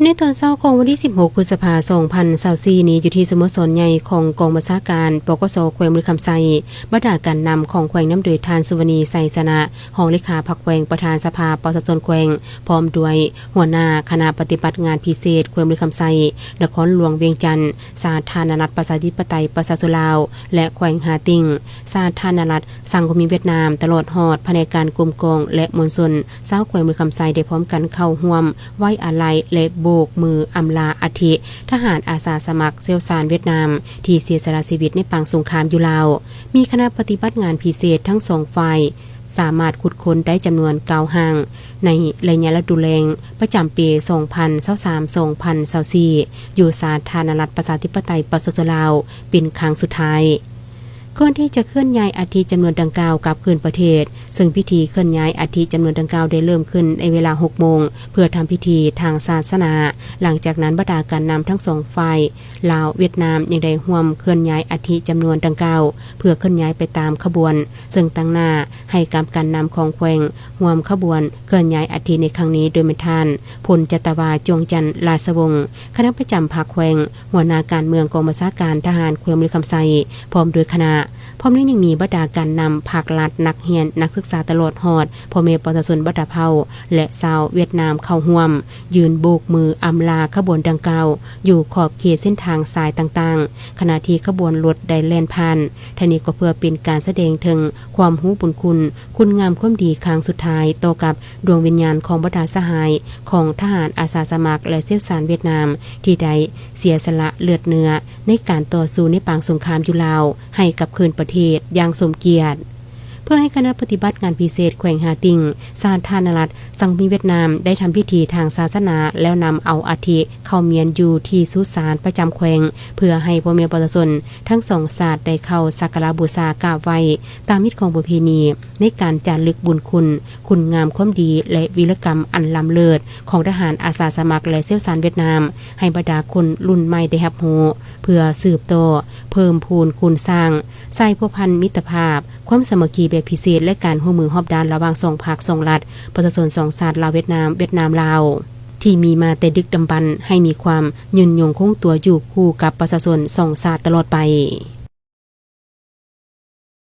ໃນຕອນເຊົ້າຂອງວັນທີສິບຫົກ ພຶດສະພາ ສອງພັນຊາວສີ່ນີ້ ຢູ່ທີ່ສະໂມສອນໃຫຍ່ຂອງກອງບັນຊາການ ປກສ ແຂວງບໍລິຄຳໄຊ, ບັນດາການນຳຂອງແຂວງ ນຳໂດຍທ່ານ ສຸວະນີ ໄຊຊະນະ ຮອງເລຂາພັກແຂວງ, ປະທານສະພາປະຊາຊົນແຂວງ, ພ້ອມດ້ວຍຫົວໜ້າຄະນະປະຕິບັດງານພິເສດແຂວງບໍລິຄຳໄຊ, ນະຄອນຫຼວງວຽງຈັນ, ສາທາລະນະລັດປະຊາທິປະໄຕປະຊາຊົນລາວ ແລະ ແຂວງຮ່າຕິງ, ສາທາລະນະລັດສັງຄົມນິດຫວຽດນາມ, ຕະຫຼອດຮອດພະແນກການກົມກອງ ແລະ ມວນຊົນຊາວແຂວງບໍລິຄຳໄຊ ໄດ້ພ້ອມກັນເຂົ້າຮ່ວມໄວ້ອາໄລ ແລະ ໂບກມືອຳລາອັດຖິທະຫານອາສາສະໝັກຊ່ຽວຊານຫວຽດນາມ ທີ່ເສຍສະຫຼະຊີວິດໃນປາງສົງຄາມຢູ່ລາວ. ມີຄະນະປະຕິບັດງານພິເສດທັງສອງຝ່າຍ ສາມາດຂຸດຄົ້ນໄດ້ຈຳນວນເກົ້າຮ່າງ ໃນໄລຍະລະດູແລ້ງປະຈຳປີ ສອງພັນຊາວສາມ ສອງພັນຊາວສີ່ ຢູ່ສາທາລະນະລັດປະຊາທິປະໄຕປະຊາຊົນລາວ ເປັນຄັ້ງສຸດທ້າຍ. ກ່ອນທີ່ຈະເຄື່ອນຍ້າຍອັດຖິຈຳນວນດັ່ງກ່າວກັບຄືນປະເທດ, ເຊິ່ງພິທີເຄື່ອນຍ້າຍອັດຖິຈຳນວນດັ່ງກ່າວໄດ້ເລີ່ມຂຶ້ນໃນເວລາຫົກໂມງ ເພື່ອທຳພິທີທາງສາສະໜາ. ຫຼັງຈາກນັ້ນ, ບັນດາການນຳທັງສອງຝ່າຍ ລາວ-ຫວຽດນາມ ຍັງໄດ້ຮ່ວມເຄື່ອນຍ້າຍອັດຖິຈຳນວນດັ່ງກ່າວ ເພື່ອເຄື່ອນຍ້າຍໄປຕາມຂະບວນ, ເຊິ່ງຕາງໜ້າໃຫ້ກັບການນຳຂອງແຂວງຮ່ວມຂະບວນເຄື່ອນຍ້າຍອັດຖິໃນຄັ້ງນີ້ ໂດຍແມ່ນທ່ານ ພົນຈັດຕະວາ ຈວງຈັນ ລາຊະວົງ ຄະນະປະຈຳພັກແຂວງ, ຫົວໜ້າການເມືອງກອງບັນຊາການທະຫານແຂວງບໍລິຄຳໄຊ ພ້ອມດ້ວຍຄະນະ. ພ້ອມນັ້ນຍັງມີບັນດາການນຳພັກລັດ, ນັກຮຽນ, ນັກສຶກສາ ຕະຫຼອດຮອດພໍ່ແມ່ປະຊາຊົນບັນດາເຜົ່າ ແລະ ຊາວຫວຽດນາມເຂົ້າຮ່ວມ, ຢືນໂບກມືອຳລາຂະບວນດັ່ງກ່າວ ຢູ່ຂອບເຂດເສັ້ນທາງສາຍຕ່າງໆ, ຂະນະທີ່ຂະບວນລົດໄດ້ແລ່ນຜ່ານ. ທັງນີ້ກໍເພື່ອເປັນການສະແດງເຖິງຄວາມຮູ້ບຸນຄຸນ, ຄຸນງາມຄວາມດີຄັ້ງສຸດທ້າຍຕໍ່ກັບ ດວງວິນຍານຂອງບັນດາສະຫາຍຂອງທະຫານອາສາສະໝັກ ແລະ ຊ່ຽວຊານຫວຽດນາມ ທີ່ໄດ້ເສຍສະຫຼະເລືອດເນື້ອໃນການຕໍ່ສູ້ໃນປາງສົງຄາມຢູ່ລາວ ໃຫ້ກັບຄືນປະເທດຢ່າງສົມກຽດ. ເພື່ອໃຫ້ຄະນະປະຕິບັດງານພິເສດແຂວງຮ່າຕິງ, ສາທາລະນະລັດສັງຄົມນິດຫວຽດນາມ ໄດ້ທຳພິທີທາງສາສະໜາ ແລ້ວນຳເອົາອັດຖິເຂົ້າມຽນຢູ່ທີ່ສຸສານປະຈຳແຂວງ ເພື່ອໃຫ້ພໍ່ແມ່ປະຊາຊົນທັງສອງຊາດໄດ້ເຂົ້າສັກກາລະບູຊາກາບໄຫວ້ ຕາມຮີດຄອງປະເພນີ ໃນການຈາລຶກບຸນຄຸນ, ຄຸນງາມຄວາມດີ ແລະ ວີລະກຳອັນລ້ຳເລີດຂອງທະຫານອາສາສະໝັກ ແລະ ຊ່ຽວຊານຫວຽດນາມ ໃຫ້ບັນດາຄົນລຸ້ນໃໝ່ໄດ້ຮັບຮູ້ ເພື່ອສືບຕໍ່ເພີ່ມພູນຄູນສ້າງສາຍພົວພັນມິດຕະພາບ, ຄວາມສາມັກຄີແບບພິເສດ ແລະ ການຮ່ວມມືຮອບດ້ານລະຫວ່າງສອງພັກສອງລັດ, ປະຊາຊົນສອງຊາດ ລາວ-ຫວຽດນາມ, ຫວຽດນາມ-ລາວ ທີ່ມີມາແຕ່ດຶກດຳບັນ ໃຫ້ມີຄວາມຍືນຍົງຄົງຕົວຢູ່ຄູ່ກັບປະຊາຊົນສອງຊາດຕະຫຼອດໄປ.